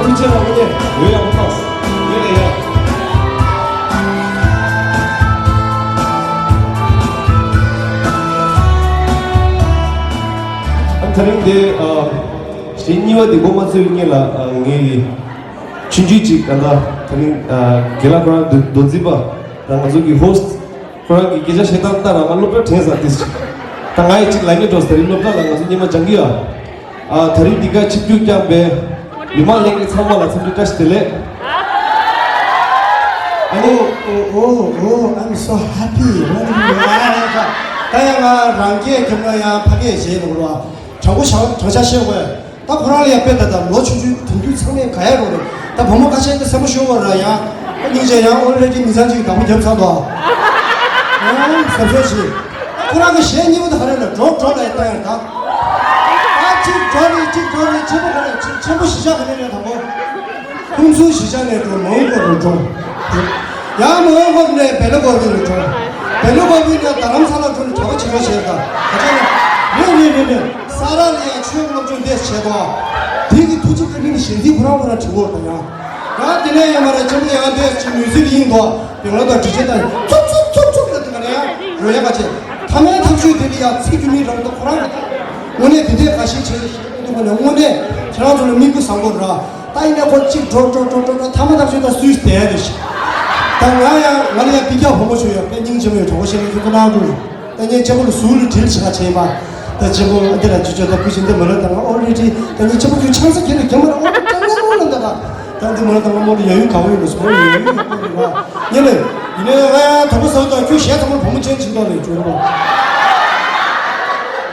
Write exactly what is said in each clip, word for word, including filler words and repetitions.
ཐུགས་རྗེ་གནང་། ངོས་ནས་ཡོད་ཡག་པོ་བཏང་། ངོས་ནས་ཡ། ཨ་ནི་དེ་རིང་འདི་ཨ། གཞས་གཉིས་པ་འདི་འགོ་མ་ཚུགས་སྔོན་ལ་ཨ། ངའི་ཆུང་ཆུང་ཅིག་ག་ད་དེ་རིང་ཨ། རྒན་ལགས་ཁོ་རང་མདོ་མདོ་འཛིན་པ་དང་ང་ཚོ་གི་ཧོ་སི་ཊི་ཁོ་རང་གི་སྐད་ཆ་བཤད་སྟངས་ལྟར་ང་སློབ་གྲྭ་དྲན་ས་དེ་ཅིག་ད་ང་ཡི་ཅིག་ལབ་ཉན་འགྲོ་ས་དེ་རིང་སློབ་གྲྭ་ལ་ང་ཚོ་སྔོན་མ་སྦྱང་གི་ཡོད། ཨ། ད་རིང་འདི་ག་ཆིབས་བསྒྱུར་བསྐྱངས་པའི་མི་མང་ལྷན་རྒྱས་ཚང་མ་ལ་འཚམས་འདྲི་བཀྲ་ཤིས་བདེ་ལེགས། ཨ་ནི། Oh, oh, oh, I'm so happy. ད་ཡང་ང་རང་སྐད་རྒྱབ་ན་ཡང་ཕ་སྐད་བྱེད་ཡོང་རོགས། དྲང་པོ་བྱ་དྲང་བཞག་བཤད་དགོས། ད་ཁོ་རང་ལ་ཡང་དཔེ་ད་ད་ལོ་ཆུང་ཆུང་དེང་དུས་ཚང་མས་ག་ཡ་རོགས་རེད། ད་བུ་མོ་ཁ་ཤས་ཀྱིས་སེམས་པ་ཤོར་བ་ར་ཡང་། སྙིང་རྗེ་ཡང་ཨོ་ལེ་ཀྱི་མི་ཚང་གཅིག་བདག་པོ་བརྒྱབ་ཚར་འདུག་ཨ། ཨོ་ཟབ་ཤོས་ཤིག་ཁོ་རང་གི་གཞས་གཉིས་པོ་དེ་ག་རེ་ལ་འགྲོ་འགྲོ་ལ་ཡ་ལྟ་ཡ་ད། ཨ་གཅིག་འགྲོ་རེད་གཅིག་འགྲོ་རེད། ཆེན་པོ་ག་རེ་ཆེན་པོ་གཞིས་ཆགས་ག་རེ་རེད་དང་པོ། ཁུངས་སུ་གཞིས་ཆགས་ནས་འགྲོ་མོན་གྷོ་རུ་འགྲོ། ཡང་མོན་གྷོ་ནས་བེ་ལ་ཀོ་བི་རུ་འགྲོ། བེ་ལ་ཀོ་བི་ནས་རྡ་རམ་ས་ལ་འགྲོ་ནས་གྲྭ་པ་བྱེད་རོགས་བྱས་ད། ག་ཚོད་ནས། རེད་རེད་རེད་རེད། ས་ར་ལ་ཡང་ཆོས་སློབ་སྦྱོང་འདས་བྱས་དོ། དེ་གི་ཐུགས་རྗེ་བཀའ་དྲིན་གཞན་དེ་ཁོ་རང་ཁོ་རང་དྲི་བོ་དང་ཡང་། ཡང་དེ་ནས་ཡང་མ་ར་ཆེན་པོ་ཡང་འདས་ཀྱི་མུས་ཚིག་ཡིན་དོ། དེ་ང་དང་དྲི་བྱེད་དང་ཚུབ་ཚུབ་ཚུབ་ཚུབ་ལ་དེ་ག་ནས་ཡང་རོལ་ཡ་ག་བྱེད། ཐ་མའི་ཐག་གཅོད་དེ་ལ་ཡང་ཚིག་རྒྱུ་མིན་རང་དང་ཁོ་རང་གི་དངོས་གནས་དེ་འདྲའི་ག་ཤེད་བྱེད་ཤེད་འདུག་ག་ནས་དངོས་གནས་ཁྱེད་རང་ཚོ་ལ་མིག་དཔེ་བཟང་པོ་ར། ད་ཡིན་ནའི་ཁོ་གཅིག་འགྲོ་འགྲོ་འགྲོ་འགྲོ་འགྲོ་ཐ་མ་ཐག་ཆོད་ད་སུས་བསྡད་ཡ་རེད་ཤག་ད་ང་ཡང་ང་ལ་ཡང་སྤུན་ཀྱག་བུ་མོ་ཆོ་ཡོད་པས་སྙིང་རྗེ་མོ་ཡོད་གྲོགས་པོ་བཤད་ན་ཁྱོད་ཚོ་གནང་དགོས། ད་ངས་གཅེན་པོ་ལ་ཟུར་ལ་དྲིལ་བྱེད་ཁ་བྱས་པ། ད་གཅེན་པོ་ཨ་དེ་ལ་ཅི་ཅོ་ད་ཁུ་ཅི་འདི་མ་ལ་ད་ང་ཨོ་རེ་ཌི་ད་ངས་གཅེན་པོ་ཁྱོད་ཆང་ས་ཁྱེར་ལ་རྒྱ་མ་ལ་ཨོ་རེ་ད་ང་མོ་ལ་ད་ད་ད་འདི་མ་ལ་ད་ང་མོ་ལ་ཡ་ཡུལ་ག་བ་ཡོད་ལ་སོ་ཡ་ཡུལ་ཡོད་པ་རེད་བ། ངས་ལ་ཡིན་ནའི་ང་ཡང་དོགས་པ་ཟ་ད་ཁྱོད་གཞས་ཚང་མ་བུ་མོ་ཅན་ཅིག་ཏོ་ལས་བྱུང་བ།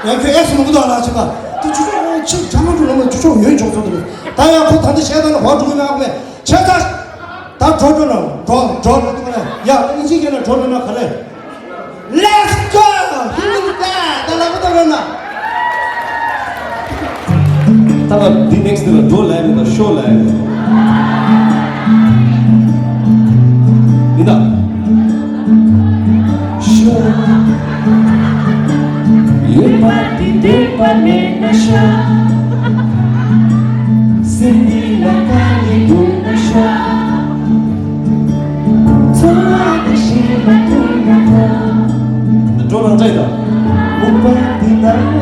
ཡང་ཁྱོད་ཨེག་སི་མང་པོ་དག་ལ་ཅི་ད་དེ་ཅི་ཅོ་ཨོ་ཆི་གྲ་མ་འགྲོ་ལ་མ་ཅི་ཅོ་ཡོད་འཇོག་ཚོ་ད་ད་ཡང་ཁོ་ད་ལྟ་གཞས་ད་ལ་ཧོ་འགྲོ་གི་མེད་ཨ་ཁོ་ལས། ཆ་ཚ། ད་འགྲོ་འགྲོ་ན་འགྲོ་འགྲོ་འགྲོ་འགྲོ་ན་ཡ་ཨིན་ཇི་སྐད་ན་འགྲོ་འགྲོ་ན་ག་རེ། Let's go! ཧི་མི་ནི་ད་ད་ལ་གོ་ད་ར་ན། ད་ང་འདི་ནེག་སི་ཊི་ལ་འགྲོ་ལ་ཡ་མི་ད་ཤོ་ལ་ཡ་མི་ད། ཤོ། ཡོད་པ་འདི་འདོད་པ་མེད་ན་ཤོ། སེམས་འདི་ལ་དཀའ་ལས་དགོས་ན་ཤོ། འགྲོ་རང་འདྲ་ཡིན་ད།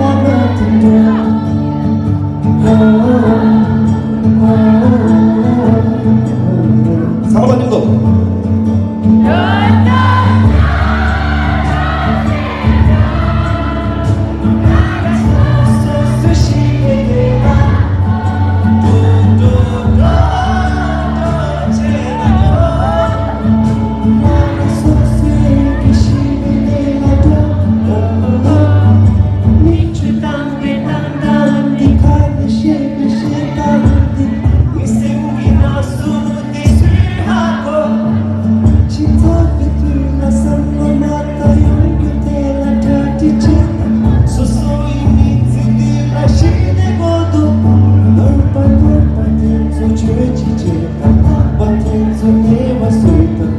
ཚང་མ་ལ་སྙིང་ཐོ།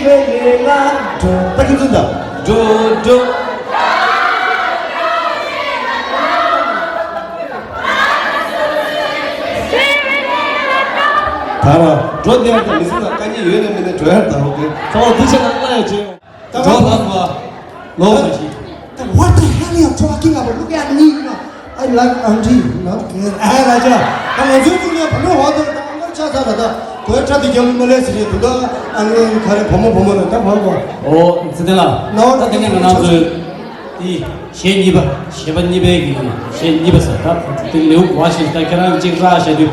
ད་ཁྱོད་ཚོ་ད། འགྲོ་འགྲོ། ད་ར་འགྲོ་དེ་ཡང་ད་མི་སེར་ལ་དཀའ་ངལ་ཡོད་ན་མེད་ན་འགྲོ་ཡར་ད་ཧོ་གི་ཚང་མ་འདི་ཆ་ན་ལ་ཡ་བྱེད་ཡོང་། འགྲོ་ལ་སོ། ལོ་མ་ཤི། What the hell you are talking about? Look at me. I like auntie. ཨ་ལ་ཅག་ད་ང་ཚོའི་ཚུལ་ལས་བུ་མོ་ཧོ་དེར་ད་ཨ་མར་ཆ་ས་ར་ད་གོས་ཁྲ་དེ་རྒྱབ་མ་ལས་ཟེར་རེད་འདུག་ད་ཨ་ནི་ག་རེ་བུ་མོ་བུ་མོ་ལ་ད་བར་བ། ཨོ་ཙི་ཏེ་ལ། ད་དེ་ནས་ང་རང་ཚོའི་དེ་གཞས་གཉིས་པ་གཞས་པ་གཉིས་པའི་གི་གཞས་གཉིས་པ་ཟེར་ད་དེ་ལེའུ་བ་ཞིག་ད་ཁྱེད་རང་གཅིག་ར་བཤད་དུས་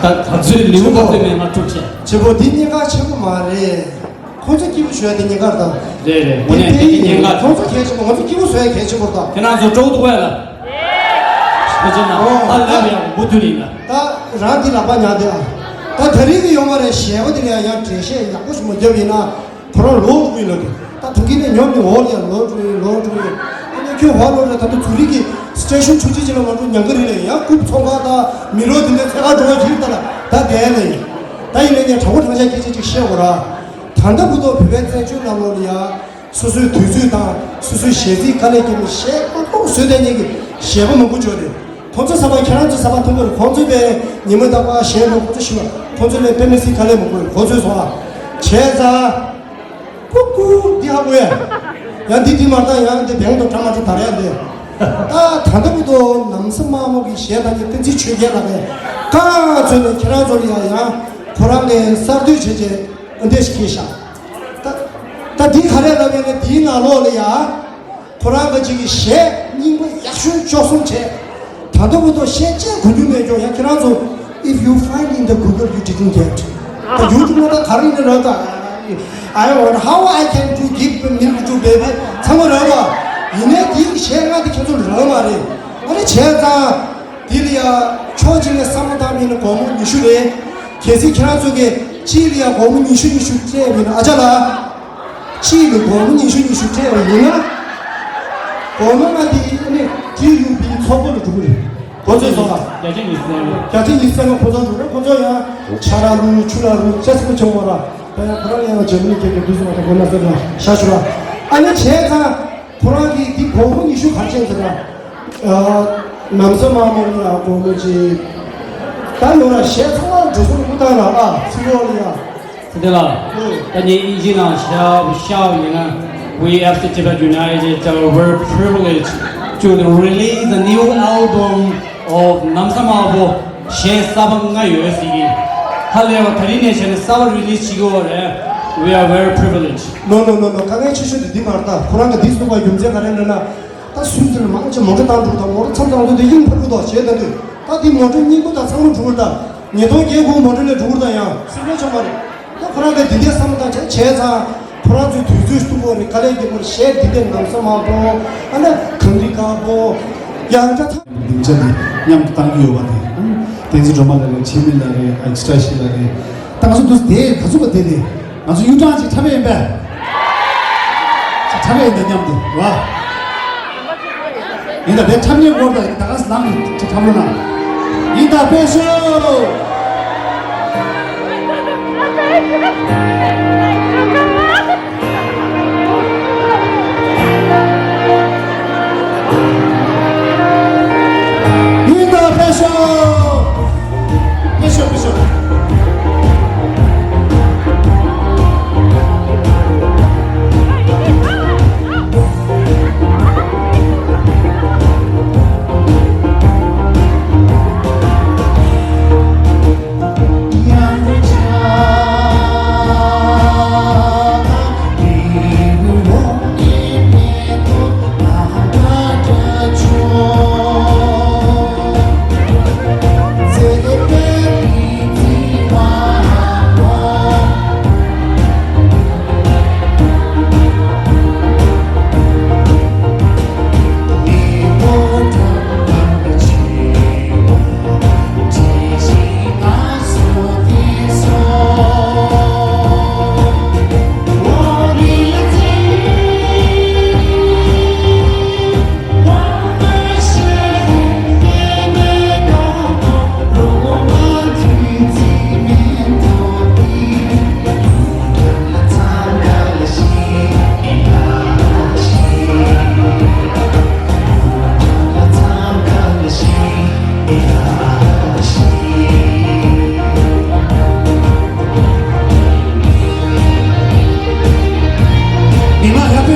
ད་ད་ཚོའི་ལེའུ་བ་དེ་མེད་ང་དཀྲུག་བྱས། ཆེ་པོ་འདི་གཉིས་ཀ་ཆེན་པོ་མ་རེད། ཁོང་ཚོ་སྐྱིད་པོ་ཞུ་ཡ་དེ་གཉིས་ཀར་དང་། རེད་རེད། དེ་དངོས་གནས་དེ་དེ་གཉིས་ཀ་ཁོང་ཚོ་གལ་ཆེན་པོ་ང་ཚོ་སྐྱིད་པོ་བཟོ་ཡ་གལ་ཆེན་པོ་དང་། ཁྱེད་རང་ཚོ་སྤྲོ་བོ་འདུག་གས་ལ། ཁྱེད་ཚོ་ན་ཨོ་ཨ་ལབ་ཡ་འུ་ཐུག་ཡིན་ལ། ད་རང་འདི་ལག་པ་ཉར་དེ་ཨ། ད་ད་རིང་གི་ཡོང་བ་རེད་ཞེ་པོ་དེ་ལ་ཡང་འགྲེལ་བཤད་ཡག་པོ་ཞིག་མ་བརྒྱབ་ཡིན་ན་ཁོ་རང་ལོག་འགྲོ་གི་ཡིན་ལབ་དེ། ད་དུང་གི་ནས་ཉོབ་ནས་འོག་ལ་ཡང་ལོག་འགྲོ་ཡིན་ལོག་འགྲོ་ཡིན། ཨ་ནི་ཁྱོད་འོག་ལོག་རེད་ད་དུང་ཚུ་རིག་གི་སི་ཊེ་ཤོན་ཆུང་ཆུང་ཅིག་ལ་མ་འགྲོ་ཉང་གི་རི་ལ་ཡང་རྐུབ་ཚོང་ཁང་དང་མི་རོ་དེ་འདྲ་འཚོལ་ག་འགྲོ་བ་ཡིན་ད་ལ་ད་བསྡད་ལ་ཡིན། ད་ཡིན་ན་ངས་དྲང་པོ་དྲང་བཞག་སྐད་ཆ་ཅིག་བཤད་དགོས་ར། ད་ལྟ་བར་དུ་བོད་པའི་བཙན་བྱོལ་ནང་ལོགས་ལ་ཡ། སོ་སོའི་དུས་ཚོད་དང་སོ་སོའི་གཞས་ཚིག་དཀའ་ལས་བརྒྱབ་ནས་གཞས་མང་པོ་བཟོས་བསྡད་མཁན་གྱི་གཞས་པ་མང་པོ་བྱུང་རེད། ཁོང་ཚོ་ཚང་མ་ཁྱེད་རང་ཚོ་ཚང་མ་མཐོང་གི་རེད། ཁོང་ཚོ་པའི་ཉི་མ་རྟག་པར་གཞས་མང་པོ་ཚོ་ཞུ་བ་ཁོང་ཚོ་ལས་དཔེ་མི་སྲིད་དཀའ་ལས་མང་པོ་རེད། ཁོང་ཚོས་སོང་ཨ། བྱས་ཙང་། ཀུ་ཀུ་འདི་ཧ་གོ་ཡ། ཡང་འདི་འདི་མ་རེད་ད་ཡང་འདི་བེང་དུ་གྲ་མ་གྲ་དར་ཡ་འདི། ད་ད་ལྟ་བར་དུ་ནམ་སེ་དམར་མོ་གི་གཞས་བཏང་མཁན་བསྟན་འཛིན་ཆོས་རྒྱལ་ལགས་ཀྱིས་རྐང་བཙུགས་ནས་ཁྱེད་རང་ཚོ་ལ་ཡང་ཡང་ཁོ་རང་གིས་གསར་གཏོད་བྱས་རྗེས། འདི་ཞིག་གིས་ཤག་ད་ད་འདི་ག་རེ་ལབ་ཡོད་ན་འདིའི་ནང་ལོགས་ལ་ཡ། ཁོ་རང་གི་ཅིག་གི་གཞས་རྙིང་པ་ཡག་ཤོས་བཅུ་གསུམ་བྱས། ད་ལྟ་བར་དུ་གཞས་གཅིག་གོ་རྒྱུ་མེད་ཀྱང་ཡང་ཁྱེད་རང་ཚོ། If you find in the Google you didn't get. ད་ཡུ་ཊུབ་ལ་ད་ག་རེ་ཡིན་ན་ར་ད། I want how I can to give milk to baby. ཚང་མ་ར་བ། ཡིན་ནའི་འདིའི་གཞས་ལྔ་དེ་ཁྱེད་ཚོ་ར་མ་རེད། ཨ་རེ་བྱས་ཙང་། འདི་ལ་ཡ། ཕྱོགས་གཅིག་ནས་བསམ་བློ་བཏང་མིན་ན་སྒོར་མོ་ཉི་ཤུ་རེད། གལ་སྲིད་ཁྱེད་རང་ཚོ་གིས་གཅིག་ལ་ཡ་སྒོར་མོ་ཉི་ཤུ་ཉི་ཤུ་སྤྲད་མིན་ན་ཨ་ཅག་ལགས། གཅིག་ལ་སྒོར་མོ་ཉི་ཤུ་ཉི་ཤུ་སྤྲད་པ་ཡིན་ན། སྒོར་མོ་ལྔ་འདི་ཨ་ནི་ཊི་ཡུ་པི་ཚོགས་པ་ལ་འགྲོ་གི་རེད། ཁོ་ཚོས་སོང་ང་། བརྒྱ་ཆ་ཉི་ཤུ་ཙམ་རེད། བརྒྱ་ཆ་ཉི་ཤུ་ཙམ་ཁོ་ཚོ་འགྲོ་རེད། ཁོ་ཚོ་ཡང་ཆ་ར་རུ་ཆུ་ར་རུ་ཅེས་སི་ཆུང་བ་ར། ད་ཡང་ཁོ་རང་ཡང་ཇར་མ་ནི་སྐད་ཀྱི་དུས་སུ་མ་ཐོག་ཁོ་ན་ཟེར་ན་ཤ་ཤུ་ར། ཨ་ནི་བྱས་ཙང་ཁོ་རང་གིས་འདི་སྒོར་མོ་ཉི་ཤུ་ག་རེ་བྱས་ཟེར་ན། ཨ། ནམ་སེ་དམར་མོ་ལ་སྒོར་མོ་གཅིག་ད་ཡོང་ར་གཞས་ཚང་མ་འགྲོ་སོང་ལ་མུ་བཏང་ར་ཨ་ཚིག་ལོག་ལ་ཡ། ཚེ་འདས་ལགས། ཨོ། ད་ངས་དབྱིན་ཇིའི་ནང་བཤད་བཤད་པ་ཡིན་ན། We as the Tibet United are very privileged to release the new album of Namsa Mabo གཞས་གསར་པ་ལྔ་ཡོད་ཟེར་གི། ཧ་ལས་པ་ད་རིང་ནས་བྱས་ནས་གསར་པ་རི་ལི་སི་བྱེད་ཀྱི་ཡོད་རེད། We are very privileged. No, no, no, no. དཀའ་ངལ་ཆེ་ཤོས་དེ་འདི་མ་རེད་ད། ཁོ་རང་གི་འདི་གསུངས་པ་རྒྱུ་མཚན་ག་རེ་འདྲ་ན། ད་སུན་ཙེར་མང་ཆེ་མོ་ཊ་བཏང་འགྲོ་དང་མོ་ཊ་མཚམས་མཚམས་དུ་དེ་དབྱིངས་ཕར་འགྲོ་དང་བྱས་ད་དུས་ད་དེ་མོ་ཊ་རྙིང་པ་དང་ཚང་མ་འགྲོ་གི་རེད་ད། ཉིས་སྟོང་བརྒྱད་དགུ་མོ་ཊ་ལས་འགྲོ་གི་རེད་ད་ཡང་སེམས་ཁྲལ་ཆོག་མ་རེད། ད་ཁོ་རང་གིས་འདི་འདྲའི་བསམ་བློ་བཏང་བྱས་བྱས་ཙང་ཁོ་རང་ཚོའི་དུས་ཚོད་སྟུག་པོ་རེད། དཀའ་ལས་རྒྱག་པོ་རེད། གཞས་འདི་འདྲའི་ནམ་སེ་དམར་པོ་ཨ་ནི་གངས་རི་དཀར་པོ་ཡང་བསྐྱར་ཐ། སྡིངས་ཆ་འདི་མཉམ་དུ་བཏང་གི་ཡོད་པ་དེ། བསྟན་འཛིན་སྒྲོལ་མ་ལགས་རེད། འཆི་མེད་ལགས་རེད། ཨེག་སི་ཊ་ཤི་ལགས་རེད། ད་ང་ཚོ་འདུག་སེ་དེ་ག་ཚོད་པ་དེ་དེ། ང་ཚོ་གཡུ་སྦྲང་ཅིག་འཁྲབ་པ་ཡིན་པས། འཁྲབ་པ་ཡིན་ད་མཉམ་དུ་བ། ཡིན་ད་དེ་འཁྲབ་མཁན་སྐོར་ད་ད་ག་ལམ་གྱི་འཁྲབ་ལོ་ན། ཡིན་ད་དཔེ་ཤོ། ཡིན་ད་དཔེ་ཤོ། དཔེ་ཤོ་དཔེ་ཤོ།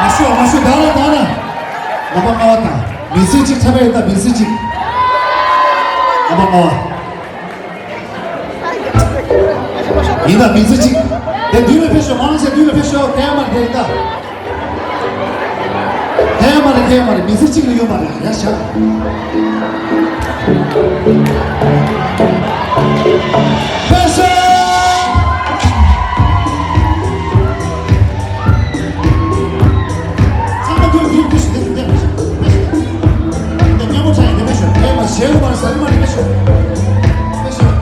མ་ཤོད་མ་ཤོད། ད་ལ་ད་ལ། ལོ་པ་ལྔ་བ་དང་མི་སེར་གཅིག་ཆ་བས་ད་མི་སེར་གཅིག་ལོ་པ་ལྔ་བ། ཡིན་ད་མི་ཚེ་གཅིག་དེ་དུས་ལ་ཕེབས་ཤོག་མང་ཆེ་དུས་ལ་ཕེབས་ཤོག་དེ་མ་དེ་ཡིན་ད། དེ་མ་རེད་དེ་མ་རེད། མི་ཚེ་གཅིག་ལ་ཡོད་མ་རེད། ཡ་ཤག་ཕེབས་ཤོག་ཚང་མ་དུས་དུས་ཕེབས་ཤོག་དེ་དེ་ཕེབས་ཤོག་ཕེབས་ཤོག་དེ་མཉམ་པོ་ཆགས་ཡིན་དེ་ཕེབས་ཤོག་དེ་མ་ཞེ་གོ་མ་རེད། ཟ་རི་མ་རེད། ཕེབས་ཤོག་ཕེབས་ཤོག་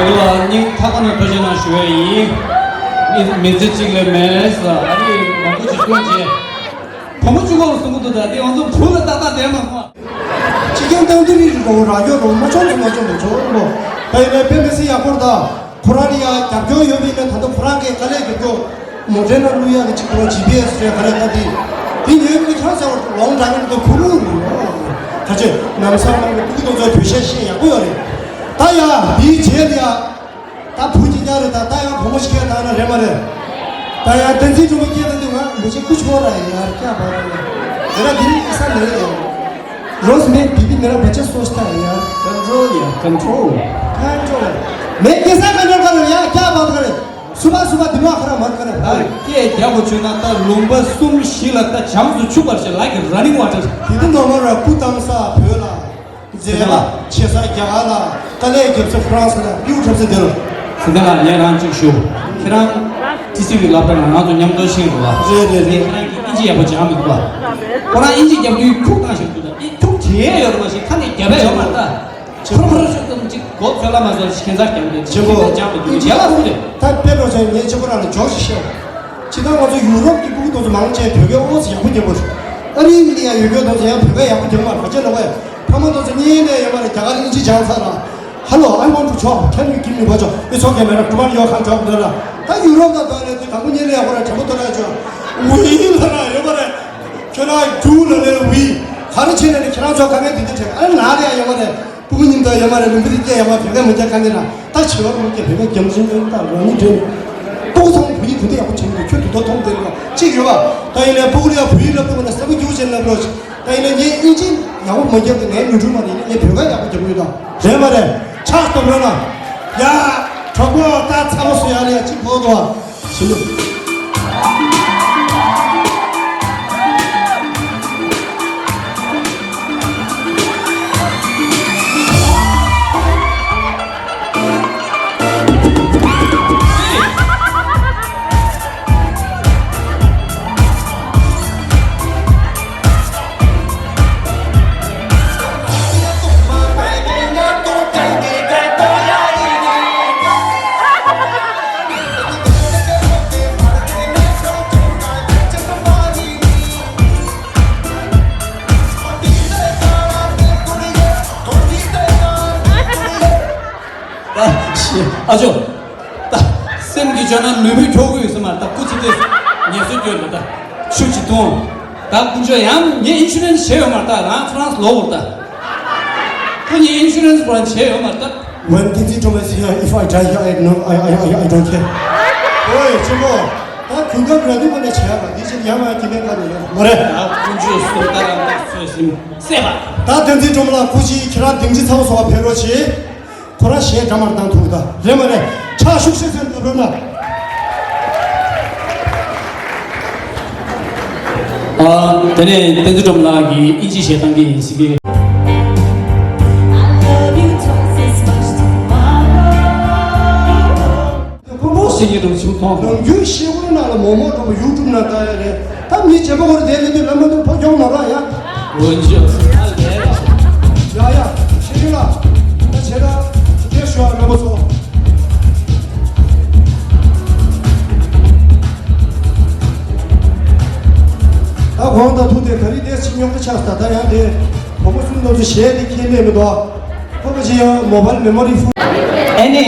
ལ་སྙིང་ཐག་པ་ནས་ཐུགས་རྗེ་གནང་ཞུ་བ་ཡིན། མི་མི་ཚེ་གཅིག་ལས་མེད་ས་ཨ་རི་མང་པོ་ཞིག་སྐྱོན་བྱས། བུ་མོ་གཅིག་པོ་ལ་གསུང་གི་འདུག་ད་དེ་ང་ཚོ་བུ་ལ་ཏག་ཏག་བསྡད་མ་སོང་། ཕྱི་རྒྱལ་སྟངས་འདི་རིགས་རུ་གོ་ར་ཡོད་རུ་མ་ཆོག་ཚུ་མ་ཆོག་མ་ཆོག་མོ། ད་ཡིན་ནའི་དཔེ་མི་སྲིད་ཡག་པོ་རེད་ད། ཁོ་རང་ལ་ཡ་རྒྱབ་སྐྱོར་ཡོད་པ་ཡིན་ན་ད་ལྟ་ཁོ་རང་གིས་དཀའ་ལས་རྒྱབ་སྐྱོར་མོ་ཊའི་ནང་བླུག་ཡག་གི་གཅིག་པོ་ཇི་པི་ཨེ་སི་རེད་ག་རེ་ད་དེ། དེ་ཉོས་པའི་ཆ་ཚང་བར་ལོང་འདྲ་མིན་དུ་ཁུ་རུ་རུ་ཡོད། ད་ཆེ་ནམ་སང་མང་གི་ཕྲུ་གུ་དེ་ཚོ་བོད་གཞས་ཤེས་ཡག་པོ་ཡོད་རེད། ད་ཡ་དེའི་རྗེས་ལ་ཡ། ད་བུ་གཅིག་རྐྱང་རེད་ད། ད་ཡང་བུ་མོ་ཞིག་སྐྱེས་བཏང་ན་རེད་མ་རེད། ད་ཡང་བསྟན་འཛིན་སྒྲོལ་མ་སྐྱེས་ད་དུས་ང་མི་ཆེ་ཁུ་ཆོ་ར་ཡིན་ཡར་སྐྱག་པ་དང་། དེ་ལ་དེ་ནི་ས་མེད་ཡོད། Rose में बीबी मेरा बच्चा सोचता है यार। कंट्रोल यार, control. Control. मैं कैसा कंट्रोल करूँ यार, क्या बात करें? सुबह सुबह दिमाग खराब मत करें भाई। ཁྱེད་རྒྱ་གོ་ཆོད་ན་ད་ལུང་པ་གསུམ་བཞི་ལ་ད་བྱང་དུ་ཆུ་བར་ཞིག་like running water། དེ་དུས་ནོར་མ་ར་སྐུ་བལྟམས་ས་བོད་ལ། མཛད་པ་ཆེ་ས་རྒྱ་གར་ལ། དཀའ་ལས་རྒྱབ་ས་ཧྥ་རན་སི་ལ་ཡུ་ཁྲབ་ས་དེ་རུ། ཟིན་ད་ལ་ངས་རང་གཅིག་ཞུ། ཁྱེད་རང་ཏི་སི་ཝི་སློབ་གྲྭ་ནང་ང་ཚོ་མཉམ་དུ་ཤེས་འགྲོ་བ། རེད་རེད་རེད། ངས་ཁྱེད་རང་གིས་ཨིན་ཇི་ཡག་པོ་སྦྱང་མི་འདུག་བ། ཁོ་རང་ཨིན་ཇི་རྒྱབ་དུས་ཁྱུག་བཏང་ཞིག་འདུག་ད་ཨི་ཁྱུག་བྱེད་ཡས་ཡོད་རེད་མ་ཞིག་ཁ་ནས་རྒྱབ་ཡས་ཡོད་མ་རེད་ད། ཁོ་རང་ཁོ་རང་ཤོག་ཙམ་ཅིག་གོ་ཚོད་ལ་མ་ཚོད་ཤེས་ཚར་རྒྱབ་རེད་ཆེན་པོ། སྦྱང་མི་འདུག་རྒྱ་ལ་ཧུ་རེད། ད་དཔེ་འགྲོ་ཆེན་ངས་ཆེན་པོ་རང་ལ་འཇོག་ཞིག་བཤད། ཇི་ལྟར་ང་ཚོ་ཡུ་རོབ་ཀྱི་ཕྲུ་གུ་དེ་ཚོ་མང་ཆེ་བོད་སྐད་ཨོ་ཙི་ཡག་པོ་རྒྱག་གི་རེད། ཨ་རིའི་ལ་ཡང་ཡོད་མཁན་དེ་ཚོ་ཡང་བོད་སྐད་ཡག་པོ་རྒྱག་མ་རེད། ཕ་ཆེ་ལོ་བས་ཕ་མ་དེ་ཚོ་གཉིས་ནས་ཡོད་མ་རེད། རྒྱ་གར་ལ་ཨིན་ཇི་སྦྱངས་ཚར་ལ། Hello, I want to talk. Can you give me a job? It's okay, madam. Tomorrow you can job. ད་ཡུ་རོབ་དང་དོན་ལས་དེ་དང་པོ་ཉིད་ལས་ཡག་པོ་རེད། དྲང་པོ་དོན་ལས་ཆོག་ཝི་ལ་ར་ཡོད་མ་རེད། ཁྱོད་ལ་རྒྱུ་ལ་ལས་ཝི། ག་རེ་བྱས་ནས་ནི་ཁྱེད་རང་ཚོ་དཀའ་ངལ་འདི་འདྲ་འཕྲད་ཨ་ནི་ན་རེ་ཡང་ཡོད་མ་རེད། ཕྲུ་གུ་ཉིན་ལྟར་ཡོད་མ་རེད། ལུང་པ་དེ་སྐྱེས་ཡོད་མ་རེད། བོད་སྐད་མི་རྒྱག་ག་ནི་ལ་ད་བྱེད་པ་མི་སྐྱེས་བོད་སྐད་རྒྱབ་མ་ཤེས་ནི་ད་རང་ཉིད་འདྲེན་ཏོག་ཙམ་བོད་ཡིག་དེ་འདྲ་ཡག་པོ་བྱེད་མི་འདུག་ཁྱོད་དུ་དོ་མཐོང་དེ་ལ་གཅིག་ཡོད་པ། ད་ཡིན་ནའི་ཕྲུ་གུ་ལ་ཡང་བོད་ཡིག་སློབ་དགོས་ན་གསར་པ་རྒྱུགས་བྱས་ན་ལོ། ད་ཡིན་ནའི་ངས་ཨིན་ཇི་ཡག་པོ་མ་རྒྱབ་ཀྱི་ངའི་ནུས་སྒྲུབ་མ་རེད། ངས་བོད་སྐད་ཡག་པོ་རྒྱབ་ཀྱི་ཡོད་ད། རེད་མ་རེད། ཕྱག་སྟོབས་རོལ་ན། ཡ། གྲོགས་པོ་ད་ཚ་པོ་སུ་ཡ་ལ་ཡ་གཅིག་གོ་དོ། ཞི་ལུ། ཨ་ཅོ། ད་སེམས་ཀྱི་བརྗོད་ན་ལུས་པོའི་འཁྱོག་གི་ཡོད་ས་མ་རེད། ད་སྐུ་ཚེ་དེ་ངལ་གསོ་སྐྱོན་རེད། ད་ཤུགས་ཀྱིས་གཏོང་། ད་དཀོན་མཆོག་ཡང་ངས་ཨིན་ཤུ་རན་སི་བྱས་ཡོད་མ་རེད། ད་རང་ཧྥ་རན་སི་ལོག་འོར་ད། ཁོ་ངས་ཨིན་ཤུ་རན་སི་པོ་རང་བྱས་ཡོད་མ་རེད་ད། When Tenzin Choma is here, if I die here, I, no, I, I, I, I don't care. ཨོའི་ཆེན་པོ། ད་གུང་སྐབས་ར་དུས་ཁོ་ནས་བྱས་པ་འདི་ཕྱིར་ཡང་མ་ཁྱི་མེད་པ་ནས་ཡོད་མ་རེད། ད་དཀོན་མཆོག་གསུམ་ད་རང་ད་ཚོད་སེམས་སེ་བ། ད་བསྟན་འཛིན་སྒྲོལ་མ་ལགས་སྐུ་མཁྱེན། ཁྱེད་རང་སྡིངས་ཆ་ཚ་བོ་ཚོགས་པ་ཕེབས་རོགས་གྱིས། ཁོ་རང་གཞས་འདྲ་མར་བཏང་ཐུབ་ད་རེད་མ་རེད། ཕྱག་ཤུགས་ཤིག་འཚལ་ཐུབ་རོགས་གནང་། ཨ། དེ་ནས་བསྟན་འཛིན་སྒྲོལ་མ་ལགས་ཀྱིས་ཨིན་ཇི་གཞས་བཏང་གི་ཡིན་ཟེར་གི། ཕུ་བོ་ཟེར་གྱི་འདུག་ཆུང་མཐོང་། ནམ་རྒྱུན་ཤེལ་སྒོའི་ནང་ལ་མོག་མོག་འགྲོ་བ་ཡུ་ཊུབ་ནང་ལྟ་ཡ་རེད། ད་མི་བྱེད་པ་ཁོ་རེ་དེ་ལས་དུས་ལམ་མ་འདུག་ཕོ་ཁྱོང་མ་རོགས་ཡ། འོན་ཅི་ཨ་ལས། ཡ་ཡ་ཤེས་ཡོད་ལ། ད་བྱེད་ད་དེ་ཤོ་ཨ་རྣམ་པ་ཚོ། ད་གོང་ད་ཐུག་དེ་ག་རི་དེ་ཕྱི་ཉོག་ཏུ་ཆགས་ད་ད་ཡང་དེ་བུ་མོ་གསུམ་ནོར་གྱི་གཞས་དེ་ཁྱེད་ལས་མི་འདུག་ཕོ་བ་ཅི་ཡང་མོ་བལ་མེ་མོ་རི་ཧྥུ། ཨེ་ནི།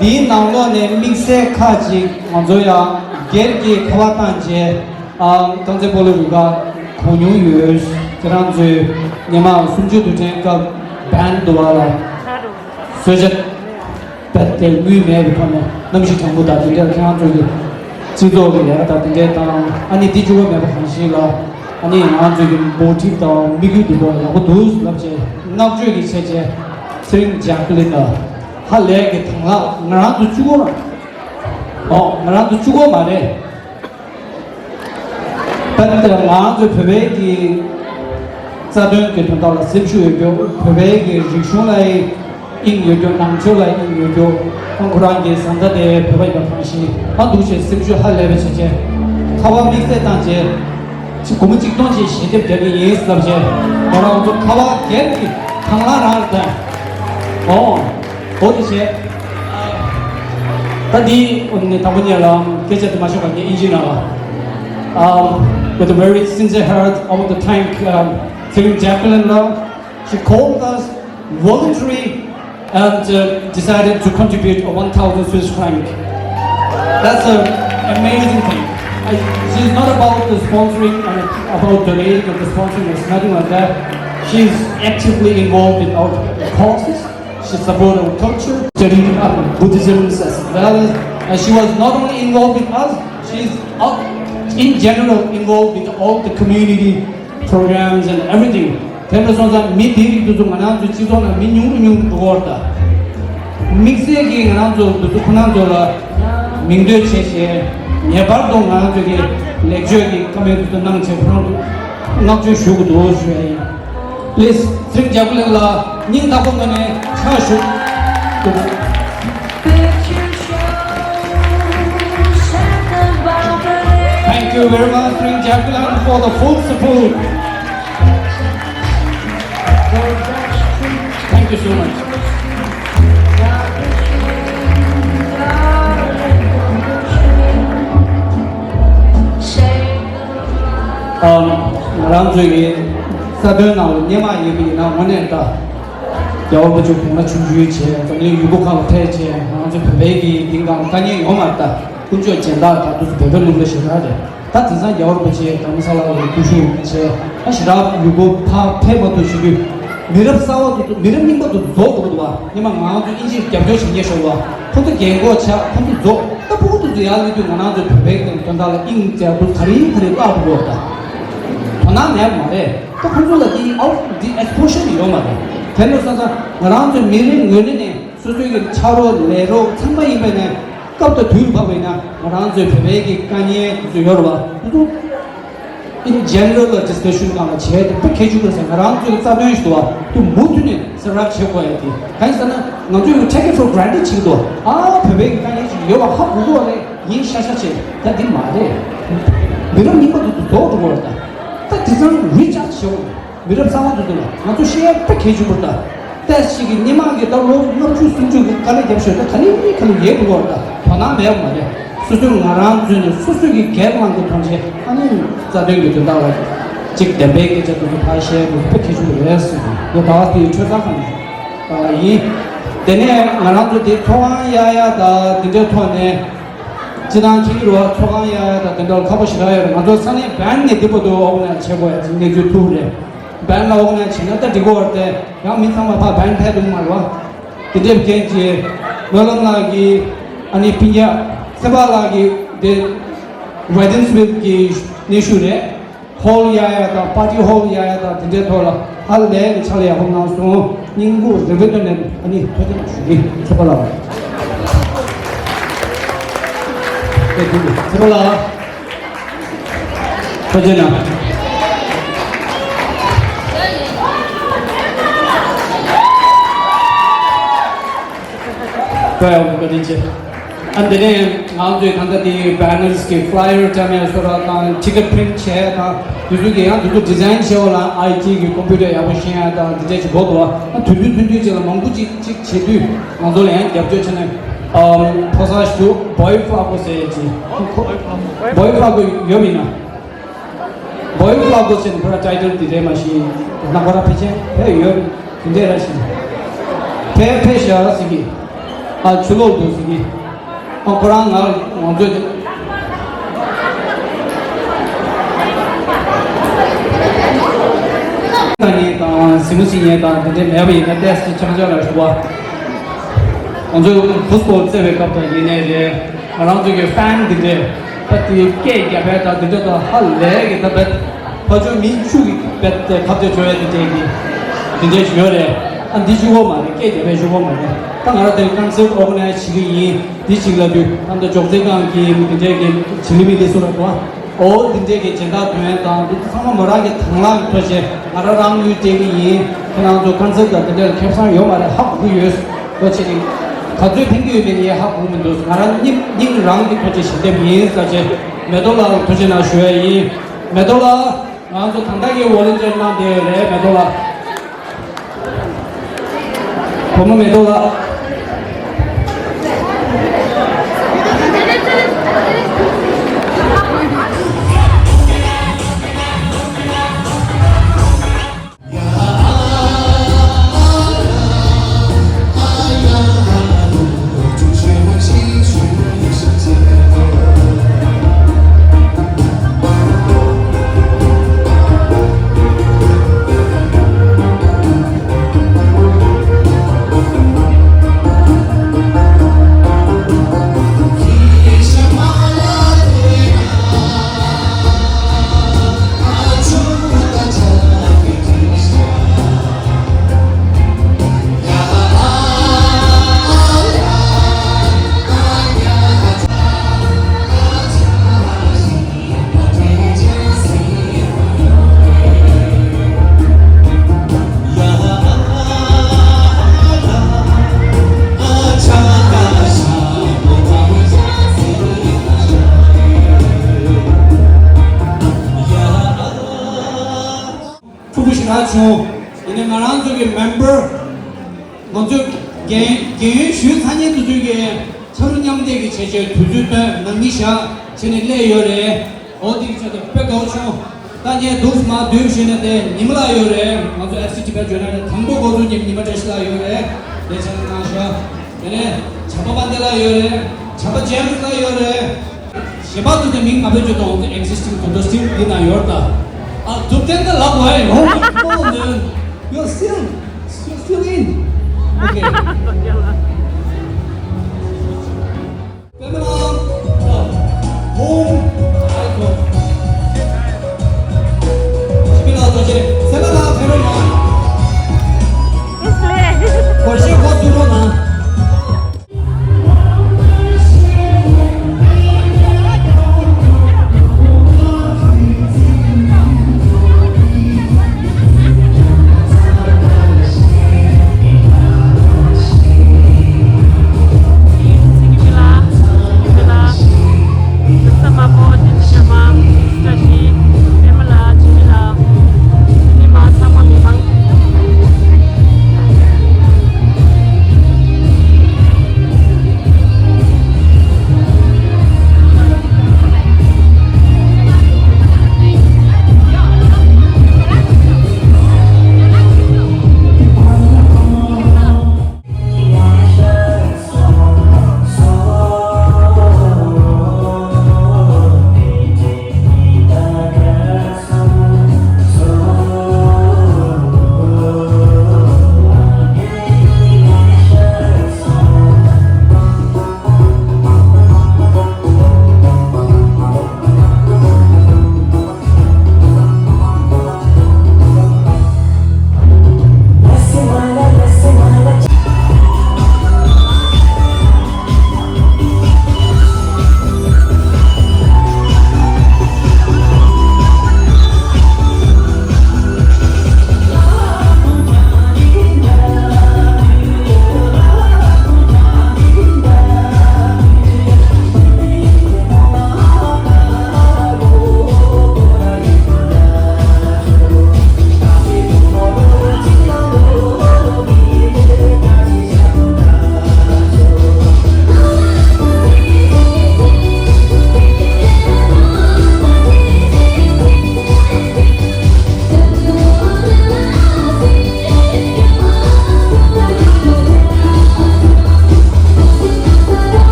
འདིའི་ནང་ལོགས་ནས་དམིགས་བསལ་ཁག་ཅིག་ང་ཚོ་ཡང་སྒེར་གྱི་ཁ་པར་བཏང་རྗེས། ཨ། རྐང་རྩེད་སྤོ་ལོ་རུ་ཁག་གོ་མྱོང་ཡོད། ཁྱེད་རང་ཚོས་ཉི་མ་སུམ་ཅུ་དུས་དྲན་སྐབས་བན་དུ་བ་ལ་གསོལ་ཇ་རྦད་དེ་དངུལ་མེད་པའི་ཐོག་ནས་གནམ་གཤིས་གྲང་མོ་དང་དེ་འདྲ་ཁྱེད་རང་ཚོ་གི་སྤྱི་ཚོགས་ཀྱི་ལས་ཀ་དང་དེ་འདྲའི་དང་ཨ་ནི་དེ་བཅུག་པ་མེད་པ་གང་ཞིག་ལ་ཨ་ནི་ང་ཚོ་གི་འབོར་ཁྲིད་དང་དམིགས་ཡུལ་དུ་ཡག་པོ་འདུག་ལབ་བྱས་བསྔགས་བརྗོད་ཀྱི་བྱས་རྗེས་ཚེ་རིང་ལྗགས་ཀླི་དང་ཧ་ལས་ཀྱི་དང་ལག་ང་རང་ཚོ་བཅུག་པ་ཨོ་ང་རང་ཚོ་བཅུག་པ་མ་རེད། ད་ལྟ་ང་ཚོའི་བོད་པའི་གི་རྩ་དོན་གྱི་དོན་དག་ལ་སེམས་ཤུགས་ཡོད་རྒྱུ། བོད་པའི་གི་རིག་གཞུང་ལ་དབྱིངས་ཡོད་རྒྱུ། ནང་ཆོས་ལ་དབྱིངས་ཡོད་རྒྱུ། ཁོང་ཁོ་རང་གི་བཟའ་ཟླ་དེ་བོད་པ་ཡིན་པ་གང་ཞིག་མ་འདུག་ཅེས་སེམས་ཤུགས་ཧ་ལས་པའི་བྱས་རྗེས་ཁ་པར་དམིགས་བསལ་བཏང་རྗེས་ཅིག་སྒོར་མོ་གཅིག་སྟོང་ཅིག་ཞལ་འདེབས་རྒྱག་གི་ཡིན་ལབ་རྗེས་ང་རང་ཚོ་ཁ་པར་སྒེར་གྱི་དང་བླངས་རང་རེད་དང་། ཨོ། འོ་དེ་བྱས། ད་འདི་ནས་དང་པོ་ཉིད་ལ་སྐད་ཆ་དུ་མ་ཤོད་པ་ངས་ཨིན་ཇི་ནང་ལ། Um, with a very sincere heart, I want to thank, um, Tserim Jacqueline Lau. She called us voluntary and, uh, decided to contribute a one thousand Swiss franc. That's an amazing thing. I, she's not about the sponsoring and about donating or the sponsoring or nothing like that. She's actively involved in our causes. She support our culture, study, uh, Buddhism as well as, and she was not only involved with us, she's, uh, in general involved with all the community programs and everything. དེ་འདྲ་སོང་ཙང་མི་དེ་རིགས་དེ་ཚོ་ང་རང་ཚོའི་སྤྱི་ཚོགས་ནང་མི་ཉུང་རུ་ཉུང་རུ་འགྲོ་གི་ཡོད་རེད་ད། དམིགས་བསལ་གྱིས་ང་རང་ཚོ་དེ་ཚོ་ཁོ་རང་ཚོ་ལ་མིང་འདོན་བྱས་བྱས་ངེས་པར་དུ་ང་རང་ཚོ་གི་ལེགས་བཅོས་ཀྱི་བཀའ་མོལ་དེ་ཚོ་གནང་བྱས་ཁོ་རང་ཚོ་བསྔགས་བརྗོད་ཞུ་དགོས་འདུག་ཞུ་ཡ་ཡིན། Please, Tserim Jacqueline ལགས་སྙིང་ཐག་པ་ངོས་ནས་ཕྱག་ཞུ། Thank you very much, Tserim Jacqueline, for the full support. Thank you so much. ཨམ། ང་རང་ཚོའི་རྩ་དོན་ནང་ལ་སྔོན་མ་ཡིན་པ་ཡིན་ན་དངོས་གནས་ད། རྒྱལ་བ་རིན་པོ་ཆེ་གོང་ན་ཆུང་ཆུང་བྱས་འཛམ་གླིང་ཡུལ་གྲུ་ཁག་ལ་ཕེབས་བྱས་ང་ཚོ་བོད་པའི་གི་འདི་གང་དཀའ་ངལ་ཡོད་མ་རེད་ད། དཀོན་མཆོག་སྦྱིན་བདག་ད་དུ་བོད་པའི་ལུང་པ་ཞེ་དྲག་རེད། ད་དེང་སང་རྒྱལ་བ་རིན་པོ་ཆེ་དྷརྨ་ས་ལ་ལ་སྐུ་བཞུགས་བྱས་ད་ཞེ་དྲག་ཡུལ་སྐོར་ཕར་ཕེབས་མ་ཐུབ་བྱེད་དུས་མི་རབས་གསར་བ་དེ་ཚོ་མི་རབས་རྙིང་པ་དེ་ཚོ་རྫོགས་འགྲོ་གི་འདུག་བ། སྔོན་མ་ང་ཚོ་དབྱིན་ཇིར་རྒྱབ་སྐྱོར་བྱེད་མཁན་ཤོར་བ་ཁོ་ཚོ་རྒན་གོག་ཆགས་ཁོ་ཚོ་རྫོགས་ད་ཕྲུ་གུ་དེ་ཚོ་ཡར་སླེབས་དུས་ང་རང་ཚོའི་བོད་པའི་དོན་དག་ལ་དབྱིངས་བཙལ་དུས་ག་རེ་ག་རེ་བརླག་འགྲོ་གི་འདུག་བ། ད་དོ་སྣང་མེད་པ་མ་རེད། ད་ཁོ་ཚོ་ལ་དེ་ཨའུ་དེ་ཨེགས་སི་པོ་ཤར་ཡོད་མ་རེད། དེ་འདྲ་སོང་ཙང་ང་རང་ཚོའི་མི་རེ་ངོས་ནས་ནས། སོ་སོའི་གི་ཕྱག་རོགས་ལས་རོགས་ཚང་མ་ཡིན་པ་ནས་སྐབས་དང་དུས་བབ་པ་ཡིན་ན་ང་རང་ཚོའི་བོད་པའི་གི་དཀའ་ངལ་དེ་ཚོ་ཡོད་རེད་བ། དེ་ཚོ་in general ལ་discussion སྒང་ལ་བྱས་ཏེ་དཔེ་གལ་ཆེན་པོ་རེད་ཟེར། ང་རང་ཚོའི་རྩ་དོན་ཞིག་འདུག་བ། དེ་མུ་མཐུད་ནས་སེལ་རག་བྱེད་དགོས་ཡ་དེ་གང་ཡིན་ཟེར་ན་ང་ཚོས་take it for granted བྱེད་ཀྱི་འདུག་ཨ་བོད་པའི་གི་དཀའ་ངལ་ཞིག་ཡོད་བ་ཧ་གོ་གོ་རེད་ཡིན་ཤ་ཤ་བྱས་ད་འདི་མ་རེད། མི་རབས་རྙིང་པ་དེ་ཚོ་རྫོགས་འགྲོ་གི་རེད་ད། ད་དེང་སང་reach out བྱེད་དགོས་རེད། མི་རབས་གསར་པ་དེ་ཚོ་ལ་ང་ཚོ་ཤེས་ཡ་དཔེ་གལ་ཆེན་པོ་རེད་ད། ཏོག་ཙམ་ཞིག་གིས་སྔོན་མ་གི་ད་ལོ་ལྔ་བཅུ་སུམ་ཅུ་གི་དཀའ་ལས་བརྒྱབ་ཤོག་ད་ག་ལེ་ག་ལེ་ཡལ་འགྲོ་བ་རེད་ད། དོ་སྣང་མེད་པ་མ་རེད། སོ་སོའི་ང་རང་ཚོས་ནས་སོ་སོའི་གི་སྒེར་ནང་གི་མཐོང་ཆེན་ཨ་ནི་རྩ་དོན་གྱི་དོན་དག་ལ་གཅིག་བདེན་པའི་སྐད་ཆ་དེ་ཚོ་ཕར་བཤད་དགོས་དཔེ་གལ་ཆེན་པོ་རེད་ཟེར་གི་ཡོད། ད་བར་དེའི་ཆོས་ཚང་ཁང་ནས་ཡིན། དེ་ནས་ང་རང་ཚོ་དེ་ཚོགས་ཁང་གཡར་ཡ་ད་དེ་འདྲའི་ཐོག་ནས། སྤྱིར་བཏང་ཁྱེད་ཀྱི་རུ་བ་ཚོགས་ཁང་གཡར་ཡ་དང་དེ་འདྲ་ལ་ཁག་པོ་ཞེ་དྲག་ཡོད་རེད། ང་ཚོ་ས་གནས་བན་ནས་འདི་བར་དུ་ཨོ་ག་ནའི་ཛི་བྱེད་དགོས་ཡ་ཅིག་གནས་ཚུལ་ཐུག་རེད། བན་ལ་ཨོ་ག་ནའི་ཛི་བྱེད་ན་ད་འགྲིག་གི་ཡོད་རེད་དེ་ཡང་མི་ཚང་མ་ཕར་བན་ཕེབས་འདུག་མ་རེད་བ། དེ་འདྲའི་རྐྱེན་གྱིས་སྨོན་ལམ་ལགས་ཀྱིས་ཨ་ནི་སྤུན་ཀྱག་ཚེ་དཔག་ལགས་ཀྱིས་དེ་ཝེ་ཏིན་སི་ཝིལ་གྱི་གནས་བཞུགས་རེད། ཧོལ་གཡར་ཡ་དང་པར་ཊི་ཧོལ་གཡར་ཡ་དང་དེ་འདྲའི་ཐོག་ལ་ཧ་ལས་ཀྱི་ཕྱག་ལས་ཡག་པོ་གནང་སོང་། སྙིང་ཁོང་རུས་པའི་གཏིང་ནས་ཨ་ནི་ཐུགས་རྗེ་ཆེ་ཞུ་གི། ཚེ་དཔག་ལགས། ཚེ་དཔག་ལགས། ཐུགས་རྗེ་གནང་། བཀའ་དྲིན་ཆེ། ཨ་འདི་ནས་ང་ཚོས་ད་ལྟ་དེའི་བེ་ནར་གྱི་ཕི་ལའི་ཡར་བཀྲམ་ཡ་བཟོ་འདྲ་དང་ཊི་ཀེ་ཊི་པི་རིན་ཊི་བྱས་ཡ་དང་དེ་ཚོ་གི་ཡང་དེ་ཚོ་ཌི་ཛའིན་བྱས་པ་ལ་ཨའི་ཊི་གི་ཀམ་པུ་ཊར་ཡག་པོ་ཤེས་ཡ་དང་དེ་འདྲས་ཅིག་དགོས་འདུག་ཨ་དུས་ཚོད་ཐུང་ཐུང་ཅིག་ལ་མང་པོ་ཅིག་ཅིག་བྱེད་དུས་ང་ཚོ་ལ་ཡང་རྒྱབ་སྐྱོར་བྱས་ནས་ཨམ་ཕོ་གསར་ཞིག་འདུག་བོའི་ཕ་གོ་ཟེར་ཡ་ཅིག་བོའི་ཕ་གོ་ཡོད་མིན་ན། བོའི་ཕ་གོ་ཟེར་ནས་ཁོ་ར་ཊའི་ཊལ་དེ་རེད་མ་གཞི་ན་ཁོ་ར་ཕལ་ཆེར་ཕེབས་ཡོད་དེ་འདྲས་ར་ཞིག་ཕེབས་ཕེབས་ཤག་ཟེར་གི། ཨ་ཆུ་ལོག་འདུག་ཟེར་གི། ཨ་ཁོ་རང་ང་ང་ཚོས་དེ་ད་ངས་དང་གཟིགས་མོ་བྱེད་མཁན་དང་དེ་འདྲས་མེད་པ་ཡིན་ན་ཏོག་ཙམ་ཆང་ཆང་ལ་ཞུ་བ། ང་ཚོས་ཕུ་སི་བོལ་རྩེ་བའི་སྐབས་དང་ཡིན་ནའི་རེད། ང་རང་ཚོ་གི་ཕེན་འདི་འདྲས་ད་དེ་སྐད་རྒྱབ་པའི་ད་འདི་འདྲ་ད་ཧ་ལས་གི་ད་བེད་ཕ་ཆོས་མི་བཅུ་གི་བེད་དེ་ཁ་གཏད་བཅོ་ཡ་འདི་འདྲས་གི་འདི་འདྲས་ཞིག་ཡོད་རེད། ཨ་འདི་ཞུ་གོ་མ་རེད། སྐད་རྒྱབ་པའི་ཞུ་གོ་མ་རེད། ད་ང་རང་དེ་ཀོན་སར་ཊི་ཨོར་ག་ནའི་ཛི་བྱེད་ཀྱི་ཡིན། འདི་ཅིག་ལབ་དུས་ད་ལྟ་འཇོག་རྩེ་སྒང་གི་འདི་འདྲས་གི་ཇི་ལི་མི་འདི་སུ་ལ་གོ་འོ་འདི་འདྲས་ཀྱི་སྦྱིན་བདག་དོན་དང་འདི་ཚང་མ་མོ་རང་གི་དང་བླངས་ཐོག་ཆེད་ང་རང་རང་ཡུལ་སྤྲད་ཀྱི་ཡིན། ཁྱེད་རང་ཚོ་ཀོན་སར་ཊི་དང་འདི་འདྲས་ལ་ཁེ་བཟང་ཡོད་མ་རེད། ཧ་གོ་གི་ཡོད། ཁོ་ཆེ་ནི་ག་ཚོད་ཕན་གྱི་ཡོད་མེད་ངས་ཧ་གོ་གི་མི་འདུག་ང་རང་སྙིང་སྙིང་རང་གི་ཐོག་ཆེད་ཞལ་འདེབས་ཡིན་ཟེར་ཆེད་མེ་ཏོག་ལགས་ལ་ཐུགས་རྗེ་གནང་ཞུ་ཡ་ཡིན། མེ་ཏོག་ལགས་ང་ཚོ་ད་ལྟ་གི་ཝོ་ལན་ཊིར་གནང་བསྡད་ཡོད་རེད། མེ་ཏོག་ལགས། བུ་མོ་མེ་ཏོག་ལགས། ཕྲུ་གུ་ཞིག་རག་བྱུང་། ཡིན་ནའི་ང་རང་ཚོ་གི་མེམ་བར། ང་ཚོས་རྒན་རྒན་ཡོལ་ཞུས་ཚར་མཁན་དེ་ཚོས་ཀྱི་ཕྱག་རོགས་མཉམ་འདེགས་ཀྱི་བྱས་རྗེས་དུས་ཚོད་བཏོན་ནང་མི་བཞག་བྱས་ནས་སླེབས་ཡོད་རེད། འོ་དེ་གི་ཆེད་དུ་དཔེ་དགའ་བོ་བྱུང་། ད་ངས་འདུག་མ་འདུག་བྱས་ནས་དེ་ཉི་མ་ལགས་ཡོད་རེད། ང་ཚོ་ཨེག་སི་ཊི་བེད་ཇོ་ནལ་དང་པོ་འགོ་འཛུགས་མཁན་ཉི་མ་བཀྲ་ཤིས་ལགས་ཡོད་རེད། དེ་བྱས་ནས་གནང་ཤག་དེ་ནས་བྱམས་པ་དཔལ་ལྡན་ལགས་ཡོད་རེད། བྱམས་པ་ཇེམ་སི་ལགས་ཡོད་རེད། གཞན་པ་ཚོ་དེ་མིང་མ་བེད་སྤྱོད་དང་། existing to the still འདི་ན་ཡོད་ད། ཨ། ཐུབ་བསྟན་ད་ལབ་བ་ཡིན། Oh my God, man. You're still, you're still in. Okay. Pamela, uh, home icon. Pamela, Pamela, Pamela. It's late.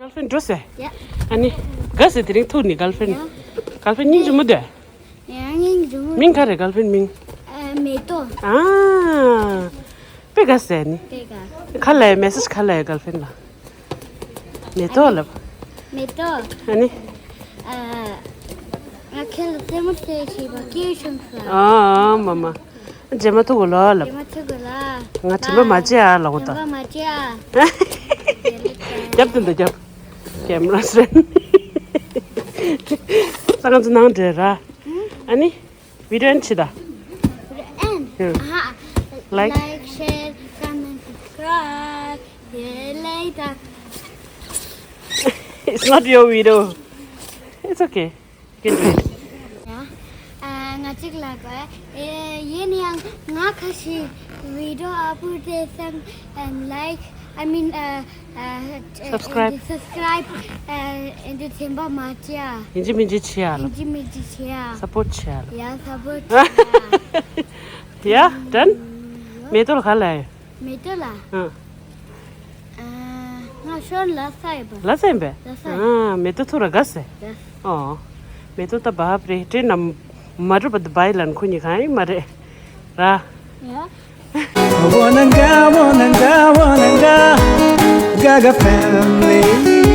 Girlfriend འགྲོ་ཟེར། ཡ། ཨ་ནི། ག་ཟེར་དེ་རིང་ཐུག་ནི་girlfriend། ཡ། Girlfriend སྙིང་རྗེ་མོ་འདུག་ཡ། སྙིང་རྗེ་མོ། མིང་ག་རེ་girlfriend མིང་། ཨ། མེ་ཏོག་ཨ། དཔེ་དགའ་ཟེར་ནི། དཔེ་དགའ། ག་ལབ་ཡ། message ག་ལབ་ཡ་girlfriend ལ། མེ་ཏོག་ལབ། མེ་ཏོག་ཨ་ནི། ཨ། ང་ཁྱེད་ལ་རྩེད་མོ་རྩེ་བྱེད་པ་སྐྱེས་བྱུང་ཟེར། ཨ། ཨ། མ་མ། རྗེས་མ་ཐུག་གོ་ལོ་ལབ། རྗེས་མ་ཐུག་གོ་ལ། ང་དྲན་པ་མ་བརྗེད་ཨ་ལབ་གོ་ད། དྲན་པ་མ་བརྗེད་ཨ། རྒྱབ་དེ་འདི་རྒྱབ། camera stand། ས་ང་ཚོ་ནང་འདྲེ་ར། ཨ་ནི། video end བྱེད་ད། Video end. ཨ་ཧ། Like. Like, share, comment, subscribe. See you later. It's not your video. It's okay. You can do it. Yeah. Uh, ང་གཅིག་ལབ་པ། ཨེ་ཡིན་ཡང་ང་ཁ་ཤས་video upload དེ་སང་and like, I mean, uh, uh, Subscribe. Subscribe and the themba macha. ཡིན་གཅིག་མིན་གཅིག་བྱེད་ཡ་ལ། Inji miji chia. Support བྱེད་ཡ་ལ། Yeah, support. Yeah, done. མེ་ཏོག་ལ་ག་ལ་ཡོད། Me to la. ཨ། Nga shon la sai ba. ལ་སེམས་པས། ལ་སེམས། ཨ། མེ་ཏོག་ཐུག་ར་དགའ་སེ། Yes. ཨོ། མེ་ཏོག་ད་བབ་རེད་དྲན་ན་མ་གྲུབ་པ་འདི་བའི་ལན་ཁོ་གཉིས་གང་ཡིན་མ་རེད་ར། Yeah. Wananga, wananga, wananga, Gaga family.